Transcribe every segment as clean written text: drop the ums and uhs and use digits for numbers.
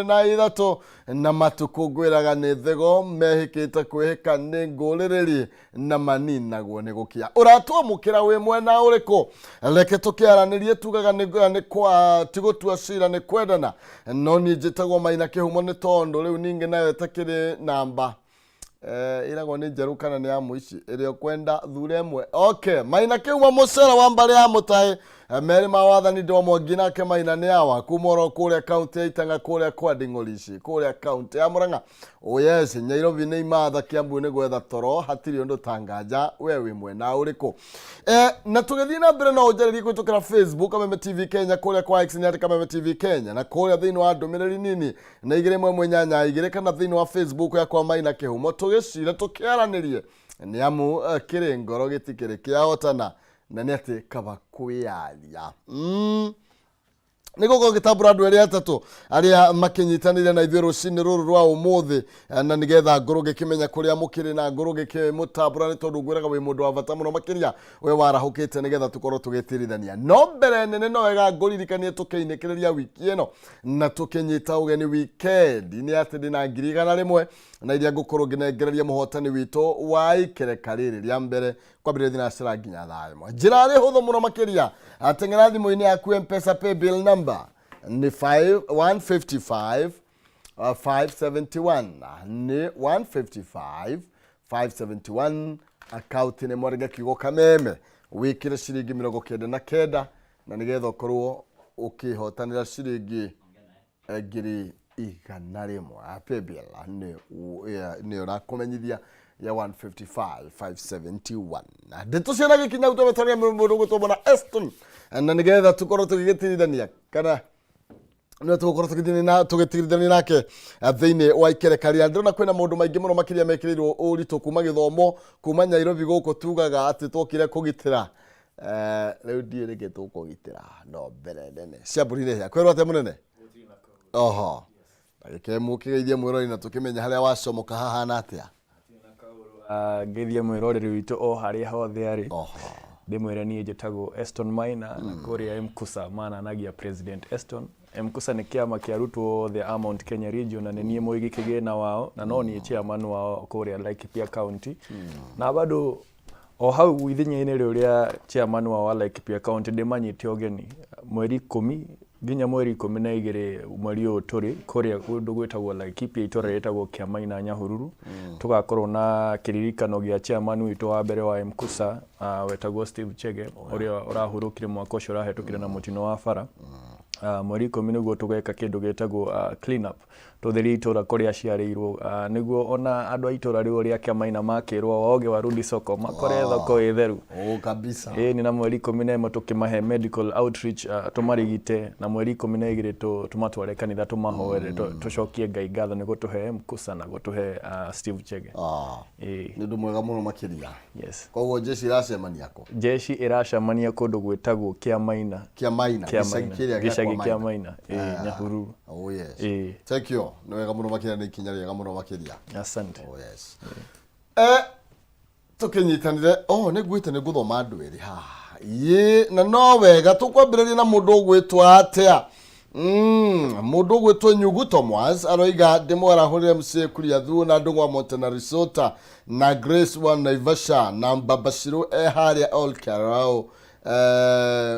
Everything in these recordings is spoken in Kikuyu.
Na ithatũ na matukũ ngwĩraga nĩ thego mehĩkĩte kwĩhĩka nĩ ngũrĩrĩri na maninagwo nĩ gũkĩa. Ũratwamũkĩra wĩ mwena ũrĩkũ? Reke tũkĩaranĩrie. Tugaga nĩ kwa ti gũtua cira, nĩ kwendana. No niĩ njĩtagwo Maina Kĩhumo, nĩ tondũ rĩu ningĩ nayo ĩtakĩrĩ namba ĩragwo nĩ njerũ kana nĩ ya mũici ĩrĩa ũkwenda thure ĩmwe. Okay, Maina Kĩhumo, mũcere wa mbarĩ ya mũtaĩ merĩ ma wathani ndwa mwangi nake Maina nĩ awa kuma oro kũrĩa kaunti ya Itang'a, kũrĩa kwa Nding'orici, kũrĩa kaunti ya Murang'a. Oh yes, Nyairobi nĩ imatha, Kiambu nĩ gwetha toro, hatirĩ ũndũ tanganja. We wĩ mwena ũrĩkũ? Na tũgĩthiĩ na mbere, no ũnjarĩrie kũhĩtũkĩra Facebook Kameme TV Kenya, kũrĩa kwa X nĩ atĩ Kameme TV Kenya, na kũrĩa thĩinĩ wa ndũmĩrĩri nini na 21882, kana thĩinĩ wa Facebook yakwa Maina Kĩhumo, tũgĩcire tũkĩaranĩrie, nĩ amu kĩrĩ ngoro gĩtikĩrĩ kĩahotana, na nĩ atĩ kaba kwĩyaria. Nĩ gũkorwo gĩtambũra andũ erĩ atatũ arĩa makĩnyitanĩire na ithuĩ rũcinĩ rũrũ rwa ũmũthĩ, na nĩgetha ngorwo ngĩkĩmenya kũrĩa mũkĩrĩ na ngorwo ngĩkĩmũtambũra, nĩ tondũ ngwĩraga wĩ mũndũ wa bata mũno makĩria we warahũkĩte, nĩgetha tũkorwo tũgĩtirithania. No mbere nene, no wega ngũririkanie tũkĩinĩkĩrĩria wiki ĩno na tũkĩnyita ũgeni weekend nĩ atĩ ndĩna 100,000 na iria ngũkorwo ngĩnengereria mũhotani witũ wa ikereka rĩrĩ rĩa mbere kwambĩrĩria thinacara nginya thaa 1. Njĩra rĩ hũthũ mũno makĩria, ateng'era thimũ-inĩ yaku Mpesa paybill number nĩ 5 155 571, nĩ 155 571. Akaunti nĩ mwarĩge kiugo Kameme, wĩkĩre ciringi 99, na nĩgetha ũkorwo ũkĩhotanĩra ciringi 100,000. Paybill nĩ ũrakũmenyithia ya 155 571. Ndeto ciana gĩkinya gũtũmetaria mũndũ gwĩtwo na Eston, na nĩgetha tũkorwo tũgĩgĩtirithania kana nĩ tũgũkorwo tũgĩthiĩ na tũgĩtigithania nake thĩinĩ wa ikereka rĩa. Ndĩrona kwĩna maũndũ maingĩ mũno makĩria mekĩrĩirwo ũritũ kuma gĩthomo kuma Nyairobi gũkũ. Tugaga atĩ twokire kũgitĩra. Rĩu ndiũĩ nĩkĩ tũkũgitĩra, no mbere nene cia mbũri nĩ hĩa. Kwĩrwo atĩa mũnene? Oho, ndagĩka ĩmwe ũkĩgeithie mwĩrori na tũkĩmenya harĩa wacomoka hahana atĩa. Ngeithie mwĩroreri witũ o harĩa hothe arĩ. Oho. Ndĩmwĩre niĩ njĩtagwo Eston Maina, na kũrĩa MKUSA mananagia President Eston. MKUSA nĩ kĩama kĩa arutwo othe a Mount Kenya Region, na nĩ niĩ mũigi kĩgĩna wao, na no niĩ chairman wao kũrĩa Laikipia County. Na bado o hau ithenya-inĩ rĩu rĩa chairman wao wa Laikipia County, ndĩmanyite ũgeni mweri 10 nginya mweri 12 mweri ũyũ tũrĩ, kũrĩa kũndũ gwĩtagwo Laikipia, itũra rĩtagwo Kĩamaina, Nyahururu. Tũgakorwo na kĩririkano gĩa chairman witũ wa mbere wa MKUSA, wetagwo Steve Chege, ũrĩa ũrahurũkire mwaka ũcio ũrahetũkire na mũtino wa bara. Mweri 10 nĩguo tũgeka kĩndũ gĩtagwo clean up, tũtherie itũra kũrĩa aciarĩirwo, nĩguo ona andũ a itũra rĩu rĩa Kĩamaina makĩrwo "waoge warudi soko", makore thoko ĩ theru. Oh, kabisa. Ĩĩ nĩ na mweri 11 tũkĩmahe medical outreach, tũmarigite, na mweri 12 tũmatware kanitha tũmahoere, tũcokie Ngai ngatho nĩ gũtũhe MKUSA na gũtũhe Steve Chege. Ah, Ĩĩ. Nĩ ũndũ mwega mũno makĩria. Yes. Koguo jeshi iracemania kũ? Jeshi ĩracemania kũndũ gwĩtagwo Kĩamaina. Kĩamaina? Gĩcagi Kĩamaina. kĩrĩa gĩa Gĩcagi kwa Kĩamaina, ĩĩ, Nyahururu. Oh yes. Ĩĩ. Thank you. Nĩ wega mũno makĩria, nĩ ikinya rĩega mũno makĩria. Asante. Oh yes. Tũkĩnyitanire, oh, nĩ nguĩte nĩ ngũthoma andũ erĩ haha. Yĩ, na no wega tũkwambĩrĩria na mũndũ ũgwĩtwo atĩa? Mũndũ ũgwĩtwo Nyugu Thomas aroiga ndĩmwarahũrĩre MCA Kuria Thuo na Ndũng'wa Montana Risota na Grace wa Naivasha na Mbabashirũ e harĩa Ol Karau,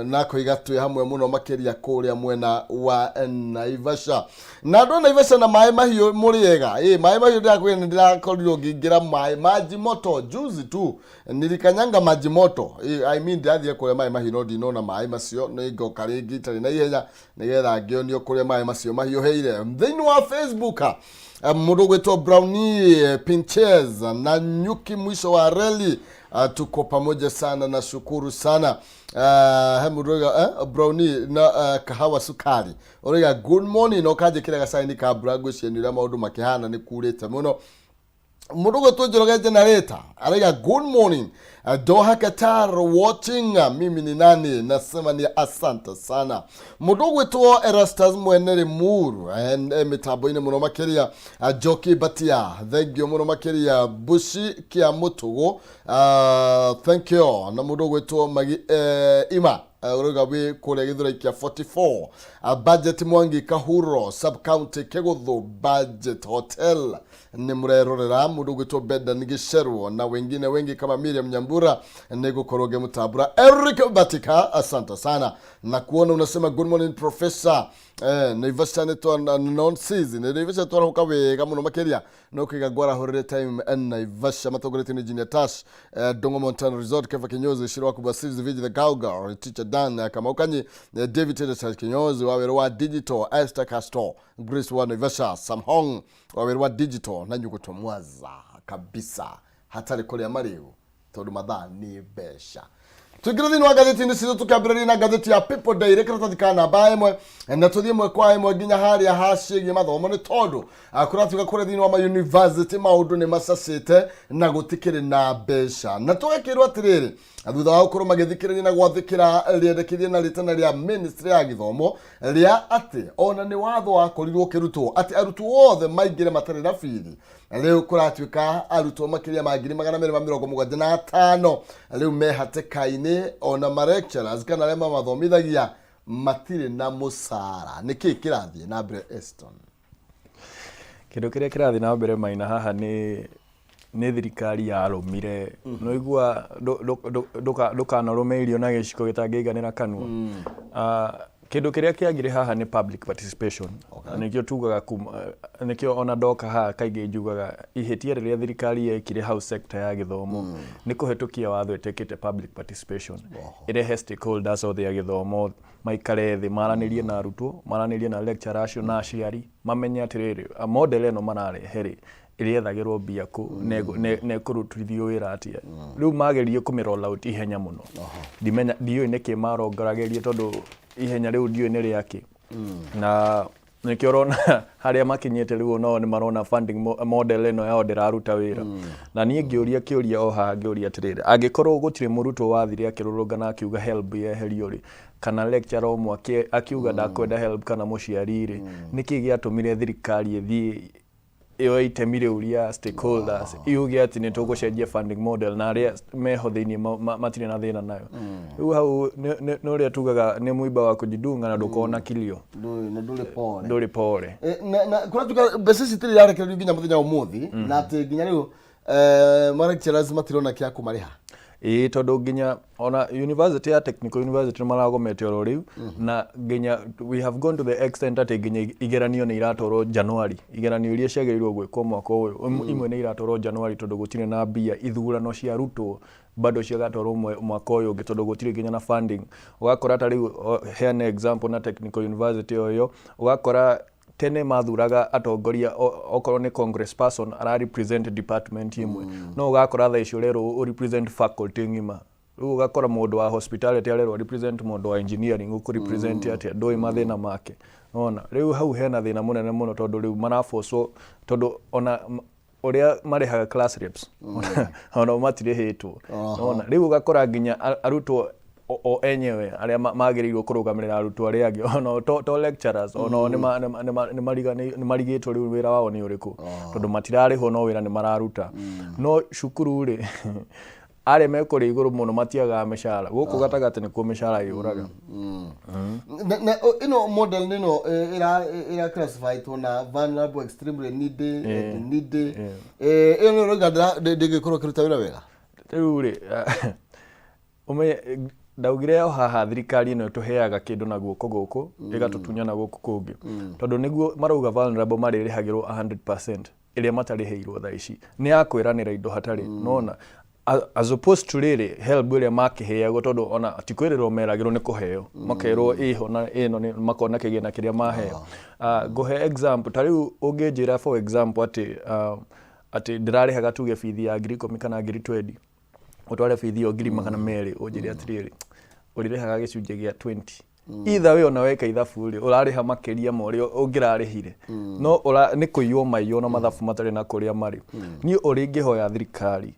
na koiga twĩ hamwe mũno makĩria kũrĩa mwena wa Naivasha. Na andũ a Naivasha na maĩ mahiũ, mũrĩega? Ĩ, maĩ mahiũ, ndĩrakwĩra nĩ ndĩrakorirwo ngĩingĩra maĩ maji moto juzi tu, nilikanyanga maji moto. I mean, ndĩrathiĩ kũrĩa maĩ mahiũ no ndinona maĩ macio. Nĩ ngoka rĩngĩ itarĩ na ihenya nĩgetha ngĩonio kũrĩa maĩ macio mahiũhĩire. Thĩinĩ wa Facebook, mũndũ ũgwĩtwo Brownie Pinches na nyuki mwisho wa reli, tuko pamoja sana na shukuru sana. He mũndũ ũroiga Brownie na kahawa sukari, ũroiga good morning na ũkanjĩkĩra gacaini ka mbura. Ngwĩciria nĩ ũrĩa maũndũ makĩhana, nĩ kurĩte mũno. Mũndũ gwĩtwo Njoroge Generator araiga good morning, Doha Qatar watching. Mimi ni nani? Nasema ni asante sana. Mũndũ gwĩtwo Erastus Mwene Limuru, mĩtambo-inĩ mũno makĩria. Njoki Batia, thank you mũno makĩria. Bushi Kia Mũtũgũ, thank you. Na mũndũ gwĩtwo Magi, Ima, ũrauga wĩ kũrĩa Gĩthũrai kĩa 44. Budget Mwangi Kahuro sub county Kĩgũthũ Budget Hotel nĩ mũrerorera mũndũ ũgwĩtwo Bedan Gĩcerwo na wengine wengi kama Miriam Nyambura nĩ gũkorwo ngĩmũtambũra. Eric Batika, asante sana na kuona unasema good morning professor. Naivasha nĩ twa non season Naivasha twarahuka wega mũno makĩria no kwiga ngwarahũrĩre time Naivasha matongoretio nĩ Engineer Tash, Dongo Montana Resort, Kefa Kinyozi, Shiro wa Kubasiri, Viji the Gauga, Teacher Dan, Kamau Kanyi, David Tedeschi Kinyozi wa wĩra wa Digital, Esther Castro, Grace wa Naivasha, Sam Hong wa wĩra wa Digital na Nyuguto Mwaza kabisa hatarĩ kũrĩa marĩu tondũ mathaa nĩ mbeca. Tuingĩre thĩinĩ wa ngathĩti-inĩ citũ, tũkĩambĩrĩria na ngathĩti ya People Daily, karatathi ka namba 1, na tũthiĩ ĩmwe kwa ĩmwe nginya harĩa haciĩgiĩ mathomo, nĩ tondũ kũratuĩka kũrĩa thĩinĩ wa mayunivasĩtĩ maũndũ nĩ macacĩte na gũtikĩrĩ na mbeca, na tũgakĩrwo atĩrĩrĩ, thutha wa gũkorwo magĩthikĩrĩria na gwathĩkĩra rĩendekithia na rĩtana rĩa ministry ya gĩthomo rĩa atĩ ona nĩ watho wakorirwo ũkĩrutwo atĩ arutwo othe maingĩre matarĩ na bithi, rĩu kũratuĩka arutwo makĩria ma 275,000 rĩu me hatĩka-inĩ, ona ma lecturers kana arĩa mamathomithagia matirĩ na mũcara. Nĩkĩ kĩrathiĩ na mbere, Eston? Kĩndũ kĩrĩa kĩrathiĩ na mbere, Maina, haha nĩ thirikari yarũmire nĩũigua ndũkanarũme irio na gĩciko gĩtangĩiganĩra kanua. Kĩndũ kĩrĩa kĩagire haha nĩ public participation. Na nĩkĩo tugaga kuma nĩkĩo ona ndoka haha kaingĩ njugaga ihĩtia rĩrĩa thirikari yekire hau sector ya gĩthomo nĩ kũhetũkia watho ĩtekĩte public participation, ĩrehe stakeholders othe a gĩthomo maikare thĩ, maranĩrie na arutwo, maranĩrie na lecturer acio na aciari, mamenye atĩrĩrĩ, model ĩno mararehe rĩ, ĩrĩethagĩrwo mbia kũ na ĩkũrutithio wĩra atĩa. Rĩu mageririe kũmĩ roll out ihenya mũno. Ndimenya, ndiũĩ nĩkĩ marongorageria, tondũ ihenya rĩu ndiũĩ nĩ rĩakĩ, na nĩkĩo ũrona harĩa makinyĩte rĩu nao nĩ marona funding model ĩno yao ndĩraruta wĩra. Na niĩ ngĩũria kĩũria o haha, ngĩũria atĩrĩrĩ, angĩkorwo gũtirĩ mũrutwo wathire akĩrũrũngana akiuga HELB yeherio rĩ, kana lecturer ũmwe akiuga ndakwenda HELB, kana mũciari rĩ, nĩkĩ gĩatũmire thirikari ĩthiĩ yoe itemi rĩu rĩa stakeholders yuge atĩ nĩ tũgũcenjia funding model na arĩa meho thĩinĩ matirĩ na thĩna nayo? Rĩu hau nĩ ũrĩa tugaga nĩ mũimba wa kujidunga na ndũkona kilio. Na ndũrĩ pore. Ndũrĩ pore. Na kũratuĩka mbeca ici itirĩ irarekererio nginya mũthenya wa ũmũthĩ, na atĩ nginya rĩu ma lecturers matirona kĩa kũmarĩha. Ĩĩ, tondũ nginya ona university ya Technical University nĩ maragomete oro rĩu, na nginya we have gone to the extent atĩ nginya igeranio nĩ iratwarwo January. Igeranio iria ciagĩrĩirwo gwĩkwo mwaka ũyũ, imwe nĩ iratwarwo January tondũ gũtirĩ na mbia. Ithurano cia arutwo bado cigatwarwo mwaka ũyũ ũngĩ tondũ gũtirĩ nginya na funding. Ũgakora ta rĩu heane example na Technical University o ĩyo, ũgakora tene mathuraga atongoria, okorwo nĩ congress person ara represent department ĩmwe, no ũgakora thaa ici ũrerwo ũ represent faculty ng'ima. Rĩu ũgakora mũndũ wa hospitality arerwo represent mũndũ wa engineering. Ũkũ represent atĩa ndũĩ mathĩna make? Ona rĩu hau hena thĩna mũnene mũno, tondũ rĩu marabocwo, tondũ ona ũrĩa marĩhaga class reps ona matirĩhĩtwo. Ona rĩu ũgakora nginya arutwo o enyewe arĩa magĩrĩirwo kũrũgamĩrĩra arutwo arĩa angĩ, ona to lecturers, ona o nĩ marigĩtwo rĩu wĩra wao nĩ ũrĩkũ, tondũ matirarĩhwo no wĩra nĩ mararuta. No cukuru rĩ, arĩa me kũrĩa igũrũ mũno matiagaga mĩcara, gũkũ gatagatĩ nĩkuo mĩcara yũraga. Na ĩno model ĩno ĩra classifytwo na vulnerable, extremely needy and needy. Ĩyo nĩ ũrauga ndĩngĩkorwo ĩkĩruta wĩra wega. Rĩu rĩ, ũmenye ndaugire o haha thirikari ĩno ĩtũheaga kĩndũ na guoko gũkũ, ĩgatũtunya na gũkũ kũngĩ, tondũ nĩguo marauga vulnerable marĩrĩhagĩrwo 100% ĩrĩa matarĩhĩirwo thaa ici nĩ ya kwĩranĩra indo hatarĩ nona, as opposed to rĩrĩ HELB ĩrĩa makĩheagwo, tondũ ona ti kwĩrĩrwo meragĩrwo, nĩ kũheo makerwo ĩho na ĩno nĩ makona kĩgĩna kĩrĩa maheo. Ngũhe example ta rĩu ũngĩnjĩra, for example, atĩ ndĩrarĩhaga tuge bithi ya 10,000 kana 20,000, ũtware bithi ĩyo 200,000, ũnjĩre atĩrĩrĩ, ũrĩrĩhaga gĩcunjĩ gĩa 20. Either way, ona weka ithabu rĩ, ũrarĩha makĩria ma ũrĩa ũngĩrarĩhire, no nĩ kũiywo maiywo na mathabu matarĩ na kũrĩa marĩ. Niĩ ũrĩa ingĩhoya thirikari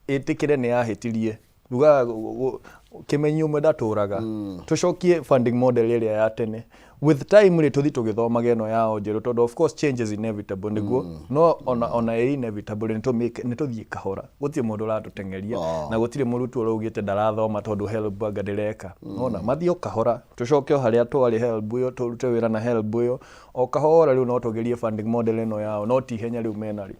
ĩtĩkĩre nĩ yahĩtirie, rugaga kĩmenyi ũmwe ndatũraga, tũcokie funding model ĩrĩa ya tene. With time rĩ, tũthi tũgĩthomaga ĩno yao njerũ, tondũ of course change is inevitable nĩguo, no ona ĩ inevitable rĩ, nĩ tũthiĩ kahora, gũtirĩ mũndũ ũratũteng'eria na gũtirĩ mũrutwo ũraugĩte ndarathoma tondũ HELB anga ndĩreka. Nona mathiĩ o kahora, tũcoke o harĩa twarĩ HELB ĩyo, tũrute wĩra na HELB ĩyo o kahora. Rĩu no tũgerie funding model ĩno yao, no ti ihenya rĩu menarĩo.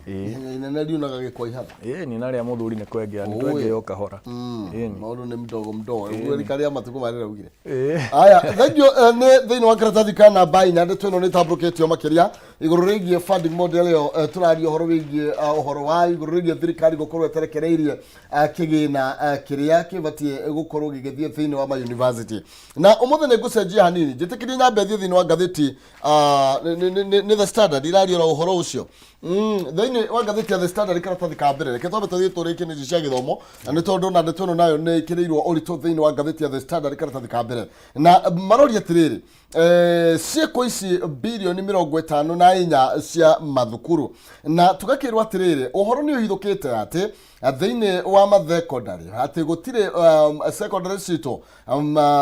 Ĩĩ. Ihenya inene riunaga gĩkwa ihatha. Ĩĩ ni, na rĩa mũthuri nĩ kwengea, nĩ twengea o kahora. Ĩĩ ni. Maũndũ nĩ mdogo mdogo ũguo rika rĩa matukũ marĩa raugire. Ĩĩ. Aya, thengiũ. Nĩ thĩinĩ wa karatathi ka namba 4, ndeto ĩno nĩ ĩtambũrũkĩtio makĩria igũrũ rĩgiĩ funding model ĩyo. Tũraria ũhoro wĩgiĩ ũhoro wa igũrũ rĩgiĩ thirikari gũkorwo ĩterekereirie kĩgĩna kĩrĩa kĩbatiĩ gũkorwo gĩgĩthiĩ thĩinĩ wa ma university. Na ũmũthĩ nĩ ngũcenjia hanini, njĩtĩkĩrie nyambe thiĩ thĩinĩ wa ngathĩti nĩ The Standard iraria oro ũhoro ũcio. Thĩinĩ wa ngathĩti ya The Standard, karatathi ka mbere. Reke twambe tũthiĩ tũrĩkie nĩ icio cia gĩthomo, na nĩ tondũ na ndeto ĩno nayo nĩ ĩkĩrĩirwo ũritũ thĩinĩ wa ngathĩti ya The Standard karatathi ka mbere, na maroria atĩrĩrĩ, ciĩko ici bilioni 54 cia mathukuru. Na tũgakĩrwo atĩrĩrĩ, ũhoro nĩ ũhithũkĩte atĩ thĩinĩ wa mathekondarĩ atĩ gũtirĩ secondary citũ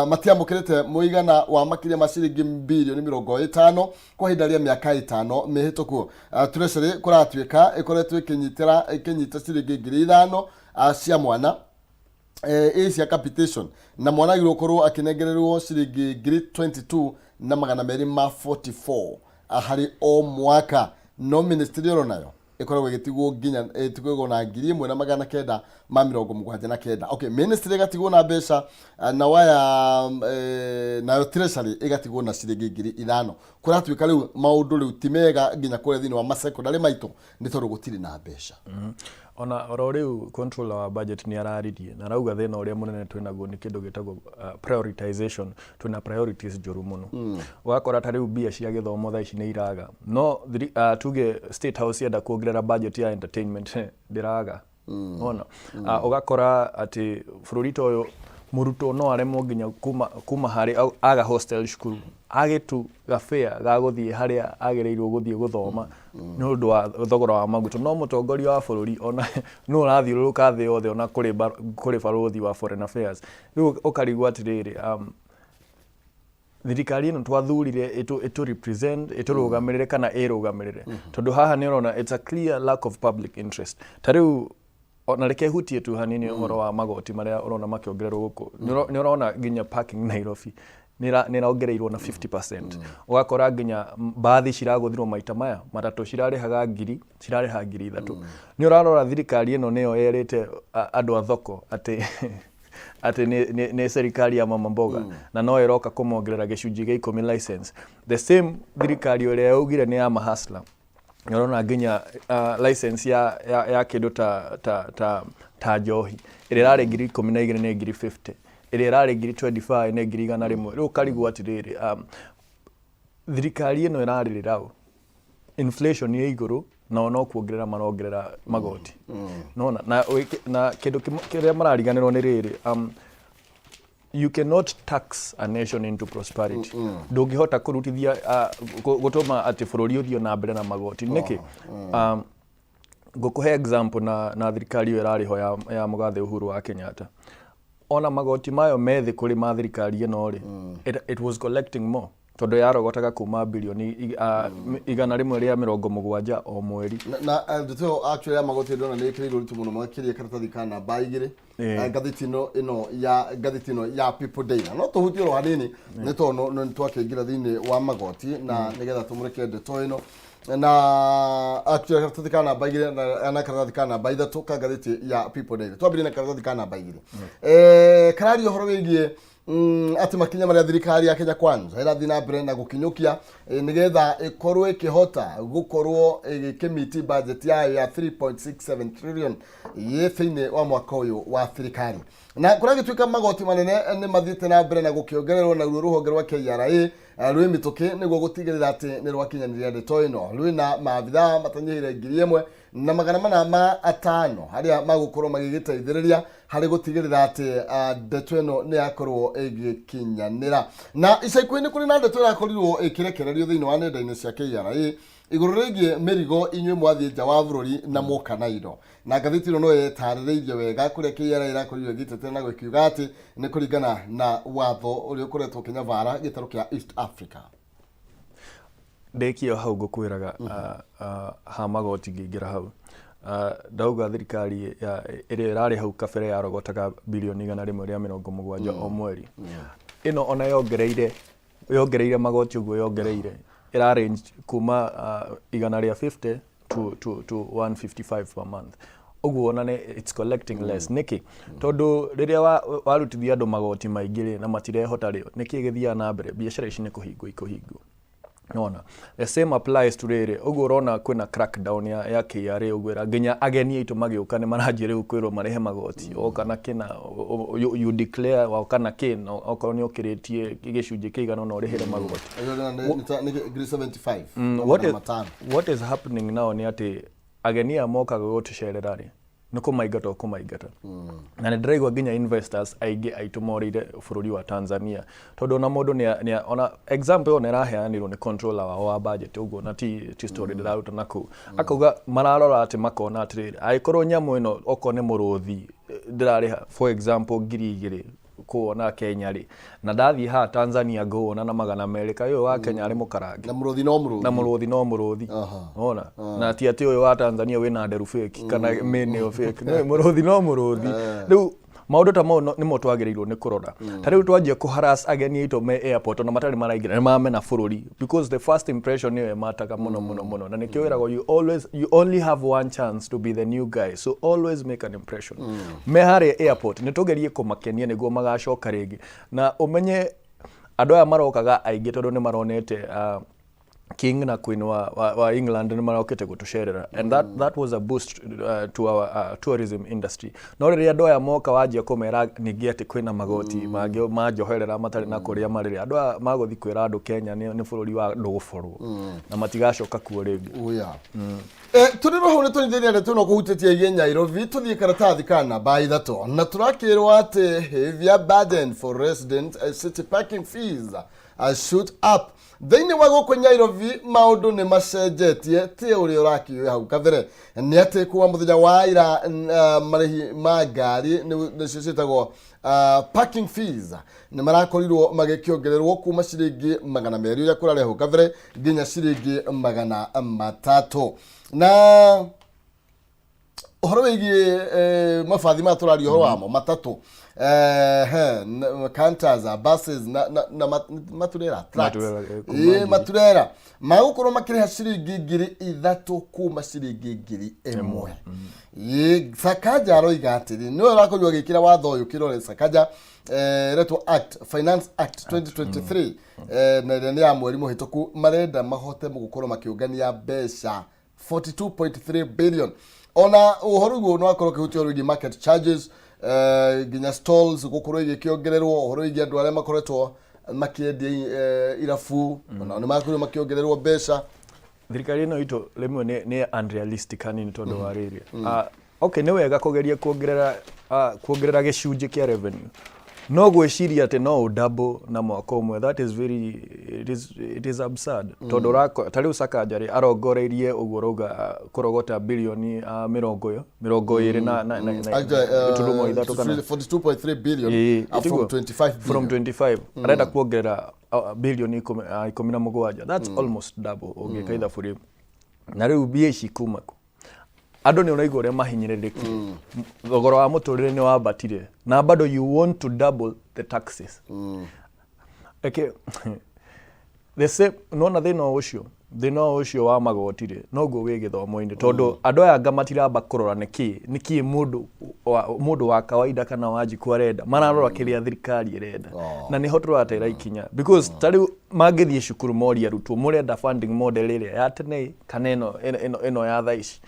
matiamũkĩrĩte mũigana wa makĩria ma ciringi bilioni 50 kwa ihinda rĩa mĩaka 5 mĩhĩtũku. Treasury kũratuĩka ĩkoretwo ĩkĩnyitĩra ĩkĩnyita ciringi 5,000 cia mwana ĩ cia capitation, na mwana agĩrĩirwo gũkorwo akĩnengererwo ciringi 22,244 harĩ o mwaka, no ministry oro nayo ĩkoragwo ĩgĩtigwo nginya ĩtigwo na 1979. Okay, ministry ĩgatigwo na mbeca na waya nayo treasury ĩgatigwo na ciringi 5,000. Kũratuĩka rĩu maũndũ rĩu ti mega nginya kũrĩa thĩinĩ wa masekondary maitũ, nĩ tondũ gũtirĩ na mbeca. Ona oro rĩu controller wa budget nĩ araririe na arauga thĩna ũrĩa mũnene twĩnaguo nĩ kĩndũ gĩtagwo prioritization. Twĩna priorities njũru mũno. Ũgakora ta rĩu mbia cia gĩthomo thaa ici nĩ iraga, no tuge State House yenda kuongerera budget ya entertainment ndĩraga. Ona ũgakora atĩ bũrũri ta ũyũ mũrutwo no aremwo nginya kuma harĩ aga hostel cukuru, age tu gabĩa ga gũthiĩ harĩa agĩrĩirwo gũthiĩ gũthoma nĩ ũndũ wa thogora wa maguta. No mũtongoria wa bũrũri ona nũ ũrathiũrũrũka thĩ yothe, ona kũrĩ barũthi wa foreign affairs. Rĩu ũkarigwo atĩrĩrĩ, thirikari ĩno twathurire ĩtũ represent, ĩtũrũgamĩrĩre kana ĩrũgamĩrĩre? Tondũ haha nĩ ũrona it's a clear lack of public interest. Ta rĩu ona reke hutie tu hanini ũhoro wa magoti marĩa ũrona makĩongererwo gũkũ. Nĩ ũrona nginya parking Nairobi nĩ ĩrongereirwo na 50%. Ũgakora nginya mbathi ciragũthirwo maita maya matatũ, cirarĩhaga ngiri, cirarĩha 3,000. Nĩ ũrarora thirikari ĩno nĩyo yerĩte andũ a thoko atĩ nĩ serikali ya mama mboga, na no ĩroka kũmongerera gĩcunjĩ gĩa 10 license. The same thirikari ĩrĩa yaugire nĩ ya mahustler, nĩ ũrona nginya license ya kĩndũ ta njohi ĩrĩa ĩrarĩ 12,000 nĩ 50,000, ĩrĩa ĩrarĩ 25,000 nĩ 100,000. Rĩu ũkarigwo atĩrĩrĩ, thirikari ĩno ĩrarĩrĩra ũ? Inflation ĩ igũrũ, nao no kuongerera marongerera magoti. Nona na kĩndũ kĩrĩa marariganĩrwo nĩ rĩrĩ, you cannot tax a nation into prosperity. Ndũngĩhota kũrutithia gũtũma atĩ bũrũri ũthiĩ na mbere na magoti. Nĩkĩ? Ngũkũhe example na thirikari ĩyo ĩrarĩ ho ya mũgathe Uhuru wa Kenyatta. Ona magoti mayo methĩ kũrĩ ma thirikari ĩno rĩ, it was collecting more, tondũ yarogotaga kuma bilioni 170 o mweri. Na ndeto ĩyo actually ya magoti ndona nĩ ĩkĩrĩirwo ũritũ mũno makĩria karatathi ka namba 2, ngathĩti ĩno ya People Daily. No tũhutie oro hanini, nĩ tondũ nĩ twakĩingĩra thĩinĩ wa magoti, na nĩgetha tũmũrĩke ndeto ĩno na actually karatathi ka namba 2 na karatathi ka namba 3 ka ngathĩti ya People Daily. Twambĩrĩrie na karatathi ka namba 2. Kararia ũhoro wĩgiĩ atĩ makinya marĩa thirikari ya Kenya Kwanza ĩrathiĩ na mbere na gũkinyũkia nĩgetha ĩkorwo ĩkĩhota gũkorwo ĩgĩkĩmiti budget yayo ya 3.67 trillion yĩ thĩinĩ wa mwaka ũyũ wa thirikari. Na kũragĩtuĩka magoti manene nĩ mathiĩte na mbere na gũkĩongererwo, naruo rũhonge rwa KRA rwĩ mĩtũkĩ nĩguo gũtigĩrĩra atĩ nĩ rwakinyanĩria ndeto ĩno. Rwĩna maabithaa matanyihĩire ngiri ĩmwe. Na 405 harĩa magũkorwo magĩgĩteithĩrĩria harĩ gũtigĩrĩra atĩ ndeto ĩno nĩ yakorwo ĩgĩkinyanĩra. Na ica ikuhĩ nĩ kũrĩ na ndeto ĩrakorirwo ĩkĩrekererio thĩinĩ wa nenda-inĩ cia KRA igũrũ rĩgiĩ mĩrigo inyuĩ mwathiĩ nja wa bũrũri na mwoka na indo. Na ngathĩti ĩno no ĩtarĩrĩirie wega kũrĩa KRA ĩrakorirwo ĩgĩtetera na gũkiuga atĩ nĩ kũringana na watho ũrĩa ũkoretwo ũkĩnyabara gĩtarũ kĩa East Africa. Ndĩkie o hau ngũkwĩraga ha magoti ngĩingĩra hau. Ndauga thirikari ya ĩrĩa ĩrarĩ hau kabere yarogotaga birioni 170 o mweri. Ĩno ona yongereire yongereire magoti ũguo yongereire ĩra range kuma 150 to 155 per month. Ũguo ona nĩ it's collecting less. Nĩkĩ? Tondũ rĩrĩa warutithia andũ magoti maingĩ rĩ, na matirehota rĩ, nĩkĩ gĩthiaga na mbere? Biacara ici nĩ kũhingwo ikũhingwo. Nona the same applies to rĩrĩ ũguo ũrona kwĩna crackdown ya KRA ũguo ĩra nginya ageni aitũ magĩũka nĩ maranjia rĩu kwĩrwo marĩhe magoti. Woka na kĩna you declare, woka na kĩna okorwo nĩ ũkĩrĩtie gĩcunjĩ kĩigana ũna ũrĩhĩre magoti. Nĩ ngiri 75 na What magana is, 500. What is happening now nĩ atĩ ageni aya mokaga gũtũcerera rĩ, nĩ kũmaingata ũkũmaingata. Na nĩ ndĩraigua nginya investors aingĩ aitũ morĩire bũrũri wa Tanzania, tondũ ona mũndũ nĩ ona example ĩyo nĩ ĩraheanirwo nĩ controller wao wa budget ũguo, na ti story ndĩraruta na kũu. Akauga mararora atĩ makona atĩrĩrĩ, angĩkorwo nyamũ ĩno okorwo nĩ mũrũthi ndĩrarĩha, for example, 2000 kũwona Kenya rĩ, na ndathiĩ haha Tanzania ngũwona na 200, kaĩ ũyũ wa Kenya arĩ mũkarange? Na mũrũthi no mũrũthi. Na mũrũthi no mũrũthi. Ona na ti atĩ ũyũ wa Tanzania wĩna nderu fake kana mĩnĩo fake, no mũrũthi no mũrũthi. Rĩu maũndũ ta mau nĩmo twagĩrĩirwo nĩ kũrora. Ta rĩu twanjia kũharass ageni aitũ me airport ona matarĩ maraingĩra, nĩ mamena bũrũri, because the first impression nĩyo ĩmataga mũno mũno mũno. Na nĩkĩo wĩragwo you only have one chance to be the new guy, so always make an impression. Me harĩa airport nĩ tũgerie kũmakenia nĩguo magacoka rĩngĩ. Na ũmenye andũ aya marokaga aingĩ tondũ nĩ maronete King na Queen wa England nĩ marokĩte gũtũcerera, and that was a boost to our tourism industry. No rĩrĩa andũ aya moka wanjia kũmera ningĩ atĩ kwĩna magoti mangĩ manjoherera matarĩ na kũrĩa marĩrĩ, andũ aya magũthiĩ kwĩra andũ Kenya nĩ bũrũri wa andũ gũborwo na matigacoka kuo rĩngĩ. Oya. Tũrĩ roho nĩ tũnyitĩrĩire ndeto ĩno kũhutĩtie ĩgiĩ Nairobi. Tũthiĩ karatathi ka namba 3, na tũrakĩrwo atĩ heavier burden for resident city parking fees shoot up. Thĩinĩ wa gũkũ Nairobi maũndũ nĩ macenjetie, ti ũrĩa ũrakĩũĩ hau kabere. Nĩ atĩ kuma mũthenya wa ira marĩhi ma ngari nĩcio ciĩtagwo parking fees nĩ marakorirwo magĩkĩongererwo kuma ciringi 200 ũrĩa kũrarĩ hau kabere nginya ciringi 300. Na ũhoro wĩgiĩ mabathi maya tũraria ũhoro wamo matatũ, he canters, buses na maturera trucks. Maturera, kuma Ĩ, maturera magũkorwo makĩrĩha ciringi 3000 kuma ciringi 1000. Ĩ, Sakaja aroiga atĩrĩ nĩwe ũrakorirwo agĩkĩra watho ũyũ kĩrore. Sakaja ĩretwo act Finance Act 2023, na ĩrĩa nĩ ya mweri mũhĩtũku, marenda mahote gũkorwo makĩũngania mbeca 42.3 billion. Ona ũhoro ũguo no akorwo ũkĩhutia ũhoro wĩgiĩ market charges, nginya stalls gũkorwo igĩkĩongererwo, ũhoro wĩgiĩ andũ arĩa makoretwo makĩendia irabu onao nĩ makorirwo makĩongererwo mbeca. Thirikari ĩno itũ rĩmwe nĩ unrealistic hanini, tondũ wa rĩrĩ, okay, nĩ wega kũgeria kuongerera gĩcunjĩ kĩa revenue, no gwĩciria atĩ no ũdouble na mwaka ũmwe, that is very it is absurd, tondũ ta rĩu Sakaja rĩ arongoreirie ũguo ũrauga kũrogota birioni mĩrongo ĩyo 20 na Actually, turumo ithatũ kana 42.3 billion from ĩtiguo? 25 From billion. 25 arenda kuongerera birioni 17. That's almost double ũngĩka ithabu rĩu. Na rĩu mbia ici kuma kũ? Andũ nĩ ũraigua ũrĩa mahinyĩrĩrĩkire, thogora wa mũtũrĩre nĩ wambatire, na bado you want to double the taxes. Eke the same nona thĩna ũcio wa magoti rĩ, noguo wĩ gĩthomo-inĩ, tondũ andũ aya anga matiramba kũrora nĩkĩ mũndũ wa kawaida kana wanjikũ arenda, mararora kĩrĩa thirikari ĩrenda. Na nĩho tũratera ikinya, because ta rĩu mangĩthiĩ cukuru morie arutwo, mũrenda funding model ĩrĩa ya tene kana ĩno ya thaa ici?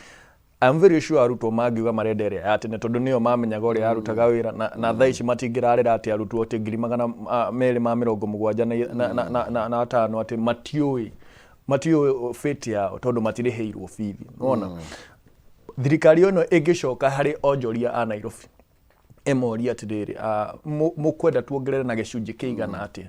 I'm very sure arutwo mangiuga marenda ĩrĩa ya tene, tondũ nĩyo mamenyaga ũrĩa yarutaga wĩra. Na thaa ici matingĩrarĩra atĩ arutwo atĩ 275,000 atĩ matiũĩ fate yao, tondũ matirĩhĩirwo bithi. Nĩwona? Thirikari ĩno ĩngĩcoka harĩ onjoria a Nairobi ĩmorie atĩrĩrĩ, mũkwenda tuongerere na gĩcunjĩ kĩigana atĩa?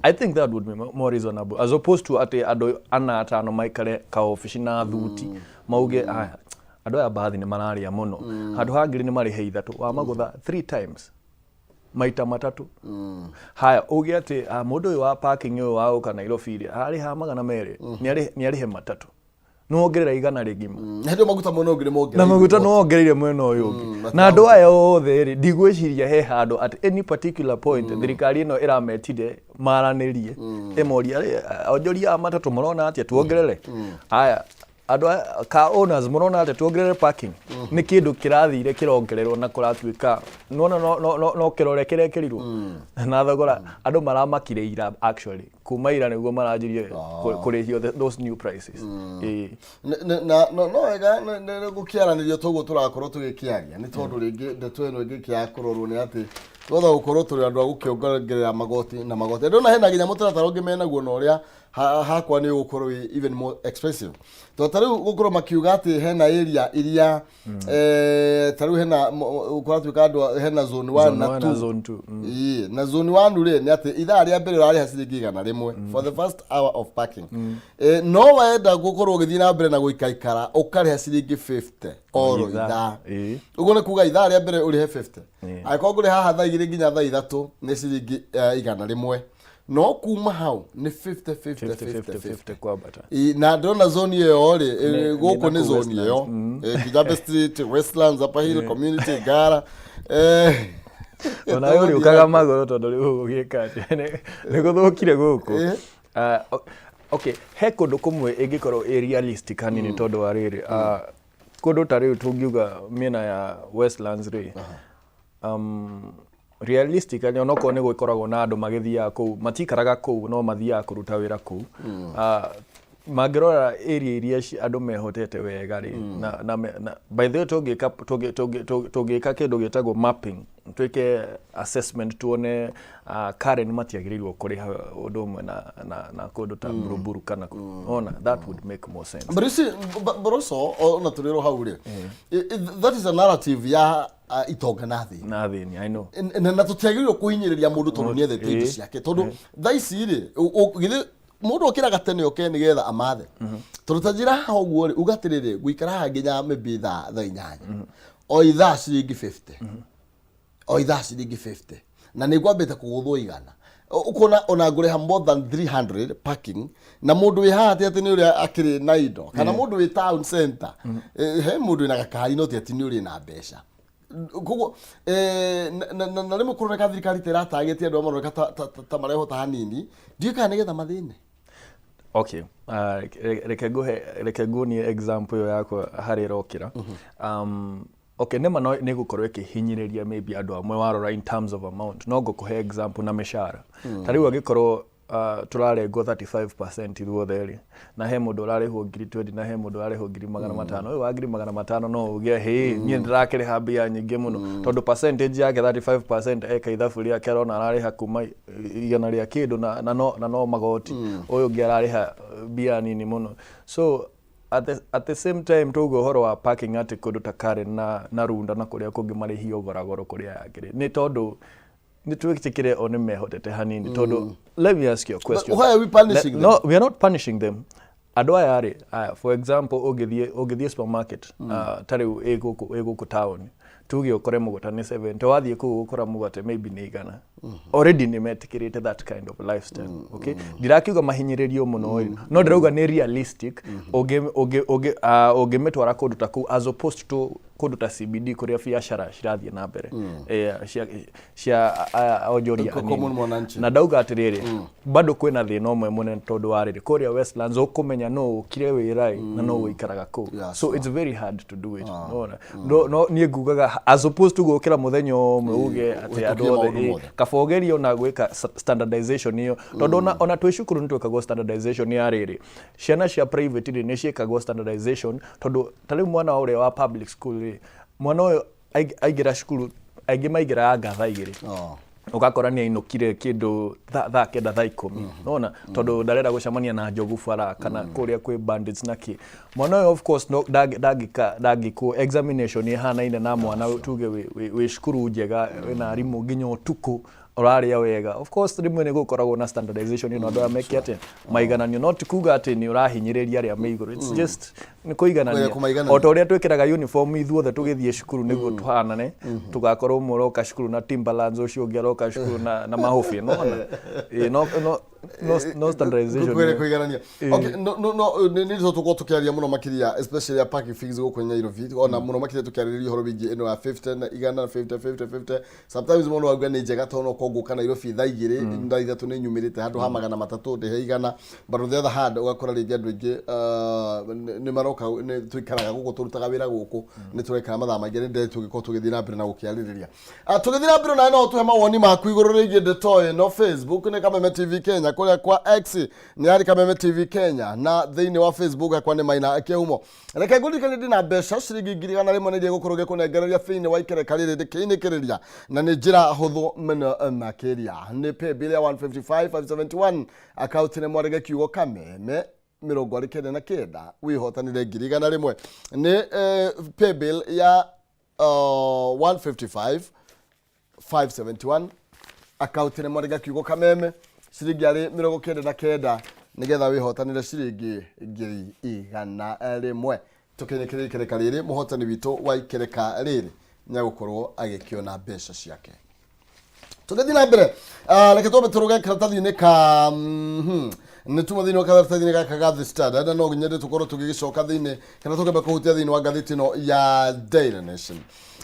I think that would be more reasonable as opposed to atĩ andũ ana atano maikare kaobici na thuti mauge, "Aya, andũ aya bathi nĩ mararĩa mũno, handũ ha ngiri nĩ marĩhe ithatũ wamagũtha three times, maita matatũ." Haya, uge atĩ mũndũ ũyũ wa parking ũyũ wa gũka Nairobi rĩ, ararĩha 200, nĩ arĩhe matatũ, nĩ wongerera 100 rĩgima. Hĩndĩ ĩyo maguta mwena ũngĩ nĩ Na mongereirwo. Maguta nĩ wongereire mwena ũyũ ũngĩ. Na andũ aya othe rĩ, ndigwĩciria he handũ at any particular point thirikari ĩno ĩrametire maranĩrie, ĩmoria, "Onjoria a matatũ, mũrona atĩa tuongerere? Haya, andũ aya car owners, mũrona atĩa tuongerere parking?" Nĩ kĩndũ kĩrathire kĩrongererwo na kũratuĩka nĩwona no kĩrore kĩrekĩrirwo na thogora. Andũ maramakire ira, actually kuma ira nĩguo maranjirie kũrĩhio those new prices. Ĩĩ. Na no wega gũkĩaranĩrio toguo tũrakorwo tũgĩkĩaria, nĩ tondũ rĩngĩ ndeto ĩno ĩngĩkĩaga kũrorwo nĩ atĩ twotha gũkorwo tũrĩ andũ a gũkĩongerera magoti na magoti. Ndona hena nginya mũtaratara ũngĩ menaguo na ũrĩa hakwa nĩ ũgũkorwo wĩ even more expensive, tondũ ta rĩu gũkorwo makiuga atĩ hena area iria ta rĩu hena kũratuĩka andũ hena zone 1 Zone na 1 na 2. zone 2. Ĩĩ, na zone 1 rĩ, nĩ atĩ ithaa rĩa mbere ũrarĩha ciringi 100 for the first hour of parking. No wenda gũkorwo ũgĩthiĩ na mbere na gũikaikara, ũkarĩha ciringi 50 oro ithaa. Ithaa. Ũguo nĩ kuga ithaa rĩa mbere ũrĩhe 50. Angĩkorwo ngũrĩ haha thaa 2 nginya thaa 3 nĩ ciringi 100, no kuma hau nĩ 50 50. 50. 50. 50. 50. 50 kwambata. Ĩ, na ndĩrona zone ĩyo rĩ, gũkũ nĩ nĩ nakũu zone ĩyo. Westlands. Kijabe Street, Westlands, Upper Hill, Community, Ngara. Ona we ũrĩũkaga magũrũ tondũ rĩu ũgĩka atĩ nĩ gũthũkire gũkũ. Okay, he kũndũ kũmwe ĩngĩkorwo ĩ realistic hanini, tondũ wa rĩrĩ, kũndũ ta rĩu tũngiuga mĩena ya Westlands rĩ, realistically, onokorwo nĩ gwĩkoragwo na andũ magĩthiaga kũu, matikaraga kũu no mathiaga kũruta wĩra kũu, mangĩrora area iria andũ mehotete wega rĩ, na by the way tũngĩka kĩndũ gĩtagwo mapping, twĩke assessment, tuone Karen matiagĩrĩirwo kũrĩha ũndũ ũmwe na kũndũ ta Buruburu kana ona that would make more sense. But you see, but also ona tũrĩ ro hau rĩ, that is a narrative ya itonga na thĩ. Na thĩni, I know. Na tũtiagĩrĩirwo kũhinyĩrĩria mũndũ tondũ nĩ ethete indo ciake, tondũ thaa ici rĩ, githĩ mũndũ okĩraga tene oke nĩgetha amathe? Tondũ ta njĩra haha ũguo rĩ, uga atĩrĩrĩ, ngũikara haha nginya maybe thaa 8, o ithaa ciringi 50, o ithaa ciringi 50, na nĩ ngwambĩte kũgũthwo 100. Ũkona ona ngũrĩha more than 300 parking, na mũndũ wĩ haha ti atĩ nĩ ũrĩa akĩrĩ na indo, kana mũndũ wĩ town center, he mũndũ wĩna gakari, no ti atĩ nĩ ũrĩ na mbeca. Koguo na rĩmwe kũroneka thirikari ta ĩratagĩtie andũ arĩa maroneka ta marehota hanini, ndiũĩ kana nĩgetha mathĩne. Okay, reke nguonie example ĩyo yakwa harĩa ĩrokĩra. Okay, nĩma no nĩ gũkorwo ĩkĩhinyĩrĩria maybe andũ amwe warora in terms of amount, no ngũkũhe example na mĩcara. Ta rĩu angĩkorwo tũrarengwo 35% ithuothe rĩ, na he mũndũ ũrarĩhwo ngiri 20 na he mũndũ ũrarĩhwo 500,000, ũyũ wa 500,000 no uge, "Hĩ, niĩ ndĩrakĩrĩha mbia nyingĩ mũno," tondũ percentage yake 35% eka ithabu rĩake arona ararĩha kuma igana rĩa kĩndũ na no magoti, ũyũ ũngĩ ararĩha mbia nini mũno. So at the same time tuge ũhoro wa parking atĩ kũndũ ta Karen na Runda na kũrĩa kũngĩ marĩhio goragoro kũrĩa yangĩ nĩ tondũ nĩ twĩtĩkĩre o nĩ mehotete hanini, tondũ let me ask you a question. Why are we punishing them? No, we are not punishing them. Andũ aya rĩ, aya, for example, ũngĩthiĩ supermarket, ta rĩu ĩ gũkũ town, tuge ũkore mũgate nĩ 70, wathiĩ kũu ũgũkora mũgate maybe nĩ 100. Already nĩ metĩkĩrĩte that kind of lifestyle. Okay, ndirakiuga mahinyĩrĩrio mũno ĩ, no ndĩrauga nĩ realistic ũngĩmĩtwara kũndũ ta kũu as opposed to kũndũ ta CBD kũrĩa biacara cirathiĩ na mbere cia aya onjoria Common anini. mwananchi. Na ndauga atĩrĩrĩ, bado kwĩna thĩna ũmwe mũnene, tondũ wa rĩrĩ, kũrĩa Westlands ũkũmenya no ũkire wĩra ĩ, na no ũikaraga kũu. So it's very hard to do it. Nona no niĩ ngugaga as opposed to gũkĩra mũthenya ũmwe uge atĩ andũ ũhĩtũkie othe maũndũ mothe. Kaba ũgerie ona gwĩka standardization ĩyo, tondũ ona twĩ cukuru nĩ twĩkagwo standardization ya rĩrĩ, ciana cia private rĩ, nĩ ciĩkagwo standardization, tondũ ta rĩu mwana ũrĩa wa public school rĩ, mwana ũyũ aingĩra cukuru, aingĩ maingĩraga nga thaa 2. Oh. Ũgakora nĩ ainũkire kĩndũ thaa 9, thaa 10, nona tondũ ndarenda gũcemania na njogu bara kana kũrĩa kwĩ bandits na kĩ. Mwana ũyũ of course no ndangĩka ndangĩkwo examination ĩhanaine na mwana tuge wĩ cukuru njega, wĩna arimũ nginya ũtukũ, ũrarĩa wega. Of course rĩmwe nĩ gũkoragwo na standardization ĩno, andũ aya meke atĩa, maigananio, no ti kuga atĩ nĩ ũrahinyĩrĩria arĩa me igũrũ, it's just nĩ kũiganania. Kũmaiganania. O ta ũrĩa twĩkĩraga uniform ithuothe tũgĩthiĩ cukuru nĩguo tũhanane, tũgakorwo ũmwe ũroka cukuru na Timberlands, ũcio ũngĩ aroka cukuru na mahũbĩ, nona. Ĩĩ, no standardization. Kwĩrĩ kũiganania. Okay, no nĩ tũgũkorwo tũkĩaria mũno makĩria, especially ya parking fees gũkũ Nairobi, ona mũno makĩria tũkĩarĩrĩria ũhoro wĩgiĩ ĩno ya 50 na igana, 50 50 50. Sometimes mũndũ auga nĩ njega tondũ no ngũka Nairobi thaa 2, thaa 3 nĩ nyumĩrĩte, handũ ha 300 ndĩhe 100. But on the other hand, ũgakora rĩngĩ andũ aingĩ nĩ maroka, nĩ tũikaraga gũkũ, tũrutaga wĩra gũkũ, nĩ tũraikara mathaa maingĩ. Nĩ ndĩ tũgĩkorwo tũgĩthiĩ na mbere na gũkĩarĩrĩria. Tũgĩthiĩ na mbere, nawe no ũtũhe mawoni maku igũrũ rĩgiĩ ndeto ĩno. Facebook nĩ Kameme TV Kenya, kũrĩa kwa X nĩ arĩ Kameme TV Kenya, na thĩinĩ wa Facebook akwa nĩ Maina Kĩhumo. Reke ngũririkanie ndĩna mbeca ciringi 100,000 nĩ iria gũkorwo ngĩkũnengereria thĩinĩ wa ikereka rĩrĩ ndĩkĩinĩkĩrĩria, na nĩ njĩra hũthũ mũno makĩria. Nĩ paybill ya 155 571, akaunti nĩ mwarĩge kiugo Kameme 99, wĩhotanĩre 100,000. Nĩ paybill ya 155 571, akaunti nĩ mwarĩga kiugo Kameme ciringi arĩ 99, nĩgetha wĩhotanĩre ciringi 100,000. Tũkinyĩkĩrĩria ikereka rĩrĩ, mũhotani witũ wa ikereka rĩrĩ nĩagũkorwo agĩkĩona mbeca ciake. Tũgĩthiĩ na mbere, reke twambe tũrũge karatathi-inĩ ka nĩ tuma thĩinĩ wa karatathi-inĩ gaka ga The Standard, na no nyende tũkorwo tũgĩgĩcoka thĩinĩ kana tũkĩamba kũhutia thĩinĩ wa ngathĩti ĩno ya Daily Nation.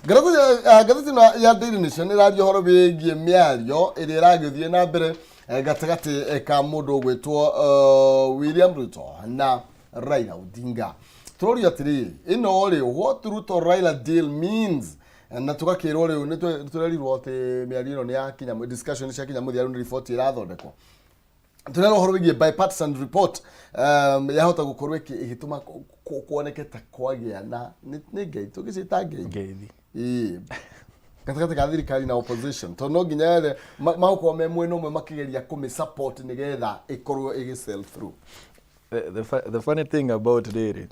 Ngathĩti ĩno ya Daily Nation ĩraria ũhoro wĩgiĩ mĩario ĩrĩa ĩragĩthiĩ na mbere gatagatĩ ka mũndũ ũgwĩtwo William Ruto na Raila Odinga. Tũrorio atĩrĩrĩ, ĩno rĩ, "What Ruto Raila deal means", na tũgakĩrwo rĩu nĩ tũrerirwo atĩ mĩario ĩno nĩ yakinya, discussion ciakinya mũthia, rĩu nĩ riboti ĩrathondekwo. Tũrera ũhoro wĩgiĩ bipartisan report, yahota gũkorwo ĩgĩtũma kuoneke ta kwagĩa na nĩ ngei, tũgĩciĩta ngei. Ngeithi. Ĩĩ. Gatagatĩ ka thirikari na opposition, tondũ no nginya ere magũkorwo me mwena ũmwe makĩgeria kũmĩ support nĩgetha ĩkorwo ĩgĩ sell through. The funny thing about rĩrĩ,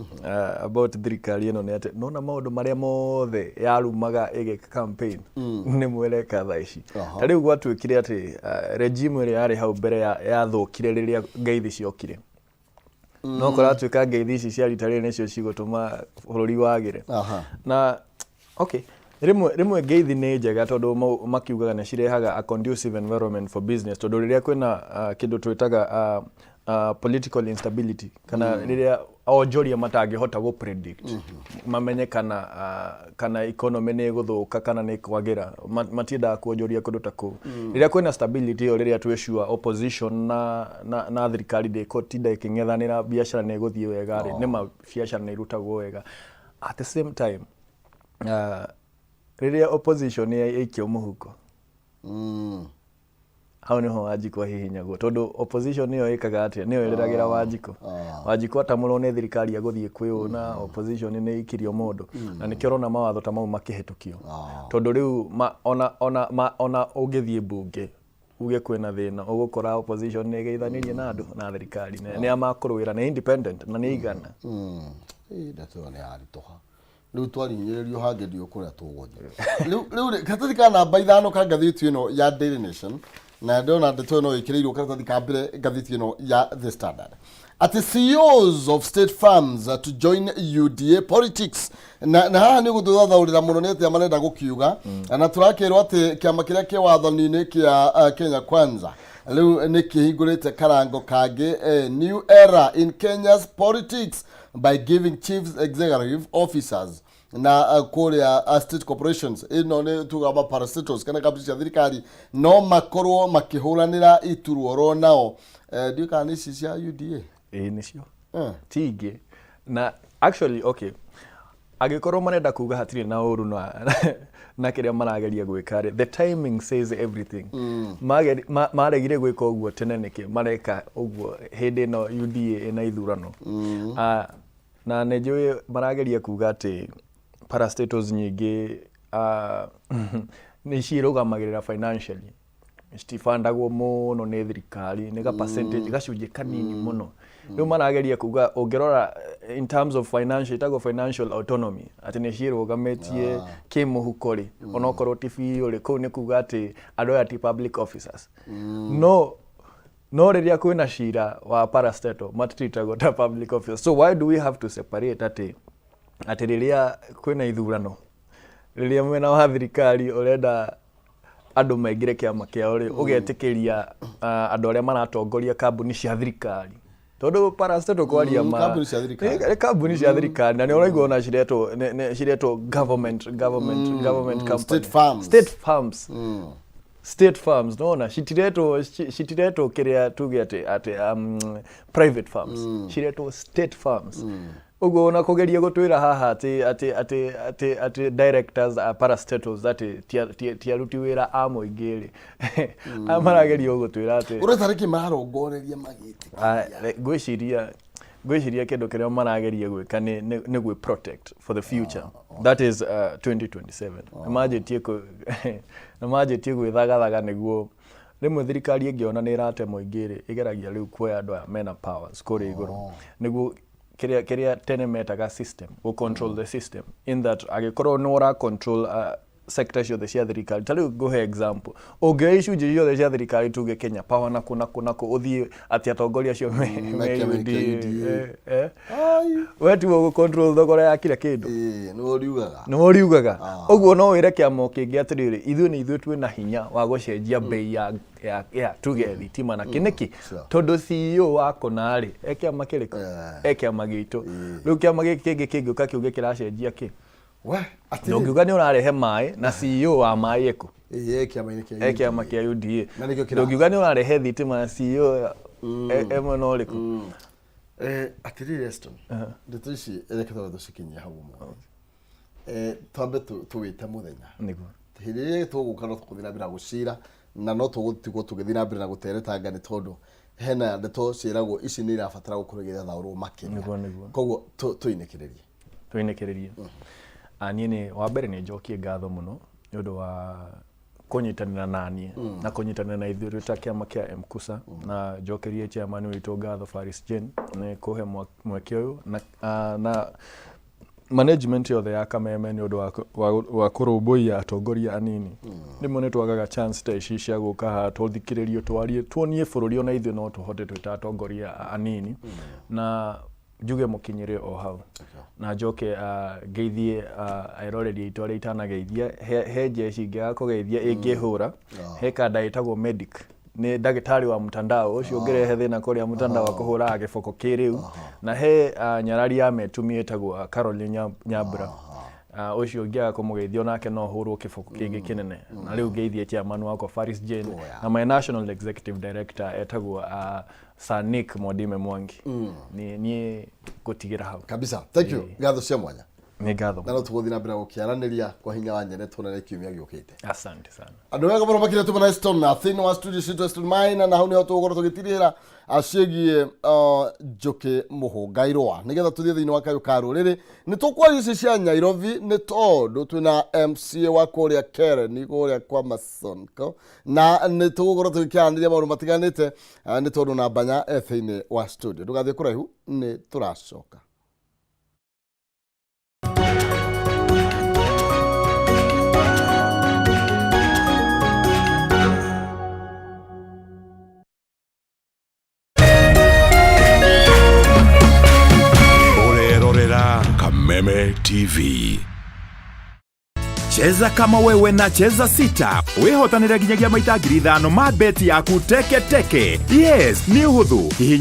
about thirikari ĩno nĩ atĩ nona maũndũ marĩa mothe yarumaga ĩgĩka campaign nĩ mwereka thaa ici. Ta rĩu gwatuĩkire atĩ regime ĩrĩa yarĩ hau mbere yathũkire rĩrĩa ngeithi ciokire, no kũratuĩka ngeithi ici cia rita rĩrĩ nĩcio cigũtũma bũrũri wagĩre. Na okay, rĩmwe rĩmwe ngeithi nĩ njega tondũ makiugaga nĩ cirehaga a conducive environment for business, tondũ rĩrĩa kwĩna kĩndũ twĩtaga political instability, kana rĩrĩa onjoria matangĩhota gũ predict, mamenye kana economy nĩ ĩgũthũka kana nĩ ĩkwagĩra, matiendaga kuonjoria kũndũ ta kũu. Rĩrĩa kwĩna stability ĩyo, rĩrĩa twĩ sure opposition na thirikari ndĩkũtinda ĩkĩng'ethanĩra, biacara nĩ ĩgũthiĩ wega rĩ, nĩma biacara nĩ irutagwo wega. At the same time, rĩrĩa opposition yaikio mũhuko, hau nĩho Wanjikũ ahihinyagwo, tondũ opposition nĩyo ĩkaga atĩa, nĩyo ĩrĩragĩra Wanjikũ. Wanjikũ atamũrwo nĩ thirikari agũthiĩ kwĩ ũ na opposition nĩ ikirio mũndũ? Na nĩkĩo ũrona mawatho ta mau makĩhĩtũkio, tondũ rĩu ona ũngĩthiĩ mbunge uge kwĩna thĩna, ũgũkora opposition nĩ ĩgeithanĩrie na andũ na thirikari nĩ a makũrũĩra, nĩ independent na nĩ igana. Ĩ, ndeto ĩyo nĩ yaritũha. Rĩu twarinyĩrĩrio hangĩ, ndiũ kũrĩa tũgũthiĩ rĩu rĩ, karatathi ka namba 5 ka ngathĩti ĩno ya Daily Nation, na ndĩrona ndeto ĩno ĩkĩrĩirwo karatathi ka mbere ngathĩti ĩno ya The Standard, atĩ CEOs of state firms to join UDA politics. Na haha nĩ gũtũthathaũrĩra mũno nĩ atĩa marenda gũkiuga. Na tũrakĩrwo atĩ kĩama kĩrĩa kĩ wathani-inĩ kĩa Kenya Kwanza rĩu nĩ kĩhingũrĩte karango kangĩ, new era in Kenya's politics by giving chief executive officers na kũrĩa state corporations, ĩno nĩ tuga ma parastatals kana kambuni cia thirikari, no makorwo makĩhũranĩra iturwa oro nao. Ndiũĩ kana nĩ ici cia UDA. Ĩĩ, nĩcio. Ti ingĩ. Na actually, okay, angĩkorwo marenda kuga hatirĩ na ũru na kĩrĩa marageria gwĩka rĩ, the timing says everything. Maregire gwĩka ũguo tene nĩkĩ? Mareka ũguo hĩndĩ ĩno UDA ĩna ithurano. Ah, na nĩ njũĩ marageria kuga atĩ parastatals nyingĩ nĩ ciĩrũgamagĩrĩra financially. Citifandagwo mũno nĩ thirikari, nĩ ga percentage, gacunjĩ kanini mũno. Rĩu marageria kuga ũngĩrora in terms of financial, ĩtagwo financial autonomy, atĩ nĩ ciĩrũgamĩtie kĩmũhuko rĩ, onokorwo ti biũ rĩ, kũu nĩ kuga atĩ andũ aya ti public officers. No rĩrĩa kwĩna cira wa parastatal, matitreatagwo ta public officers. So why do we have to separate atĩ rĩrĩa kwĩna ithurano, rĩrĩa mwena wa thirikari ũrenda andũ maingĩre kĩama kĩao rĩ, ũgetĩkĩria andũ arĩa maratongoria kambuni cia thirikari, tondũ parastatal kwaria ma Kambuni cia thirikari. Nĩ kambuni cia thirikari, na nĩ ũraigua ona ciretwo ciretwo government company. State firms. State firms, state firms. Nona citiretwo kiria tuge ati private firms, ciretwo state firms. Ũguo ona kũgeria gũtwĩra haha atĩ directors a parastatals atĩ ti aruti wĩra a mũingĩ rĩ, aya marageria gũtwĩra atĩ Ũreta rĩkĩ mararongoreria magĩtĩkĩria? Ah, ngwĩciria kĩndũ kĩrĩa marageria gwĩka nĩ gwĩ protect for the future, that is 2027. Nĩ manjĩtie gwĩthagathaga nĩguo rĩmwe thirikari ĩngĩona nĩ ĩrate mũingĩ rĩ, ĩgeragia rĩu kuoya andũ aya mena powers kũrĩa igũrũ, nĩguo kĩrĩa tene metaga system, gũ control the system, in that angĩkorwo nĩ ũra control sector ciothe cia thirikari. Ta rĩu ngũhe example, ũngĩoya icunjĩ ciothe cia thirikari, tuge Kenya Power na kũ na kũ na kũ, ũthiĩ atĩ atongoria acio me kĩama UDA, kĩa UDA. Eh. We tiwe ũgũ control thogora ya kila kĩndũ. Ĩĩ, nĩwe ũriugaga. Nĩwe ũriugaga. Ũguo no wĩre kĩama kĩngĩ atĩrĩrĩ, ithuĩ nĩ ithuĩ twĩna hinya wa gũcenjia bei ya tuge thitima na kĩ nĩkĩ, tondũ CEO wa kũna rĩ, e kĩama kĩrĩkũ? E kĩama gitũ. Rĩu kĩama gĩkĩ kĩngĩ kĩngĩũka kiuge kĩracenjia kĩ, We atĩrĩrĩ. Ndũngiuga nĩ ũrarehe maĩ na CEO wa maĩ ĩkũ? Ĩĩ, e kĩama-inĩ kĩa E kĩama kĩa UDA. Na nĩkĩo Ndũngiuga nĩ ũrarehe thitima na CEO e mwena ũrĩkũ? Atĩrĩrĩ Eston, ndeto ici reke twambe tũcikinyie hau ũmũthĩ. Twambe tũwĩte mũthenya. Nĩguo. Hĩndĩ ĩrĩa tũgũka no tũgũthiĩ na mbere na gũcira, na no tũgũtigwo tũgĩthiĩ na mbere na gũteretanga, nĩ tondũ hena ndeto ciĩragwo ici nĩ irabatara gũkorwo igĩthathaũrwo makĩria. Nĩguo. Koguo tũinĩkĩrĩrie. Tũinĩkĩrĩrie. Niĩ nĩ wa mbere nĩ njokie ngatho mũno nĩ ũndũ wa kũnyitanĩra naniĩ na kũnyitanĩra na ithuĩ twĩ ta kĩama kĩa MKUSA, na njokerie chairman witũ ngatho, Faris Jane, nĩ kũhe mweke ũyũ, na management yothe ya Kameme nĩ ũndũ wa kũrũmbũiya atongoria anini. Rĩmwe nĩ twagaga chance ta ici cia gũka haha tũthikĩrĩrio, twarie, tuonie bũrũri ona ithuĩ no tũhote twĩ ta atongoria anini, na njuge mũkinyĩre o hau. Na njoke ngeithie eroreri aitũ arĩa itanageithia. He jeshi ingĩaga kũgeithia ĩngĩhũra, he kanda ĩtagwo Medic, nĩ ndagĩtarĩ wa mtandao ũcio, ũngĩrehe thĩna kũrĩa mtandao akũhũraga gĩboko kĩrĩu. Na he nyarari ya metumi ĩtagwo Caroline Nyambura, ũcio ũngĩaga kũmũgeithia onake no hũrwo kĩboko kĩngĩ kĩnene. Na rĩu ngeithie chairman wakwa Faris Jane, na my national executive director etagwo Sir Nick Mwadime Mwangi. Nĩ niĩ ngũtigĩra hau. Kabisa, thank you, ngatho cia mwanya. Nĩ ngatho. Na no tũgũthiĩ na mbere gũkĩaranĩria kwa hinya wa nyene, tuonane kiumia gĩũkĩte. Asante sana. Andå wega mũno makĩria tuma na Eston na thĩinĩ wa studio citũ Eston Maina, na hau nĩho tũgũkorwo tũgĩtirĩra ciĩgiĩ Njũkĩ Mũhũngairwa, nĩgetha tũthiĩ thĩinĩ wa kayũ ka rũrĩrĩ. Nĩ tũkwaria ici cia Nairobi, nĩ tondũ twĩna MCA wa kũrĩa Karen, kũrĩa kwa Masonko, na nĩ tũgũkorwo tũgĩkĩaranĩria maũndũ matiganĩte, nĩ tondũ na Mbanya e thĩinĩ wa studio. Ndũgathiĩ kũraihu, nĩ tũracoka. Ũrerorera Kameme TV. Cheza kama wewe na Cheza Sita wĩhotanĩre nginyagia maita 5,000 ma beti yaku teke teke. Yes, nĩ ũhũthũ. Hihinya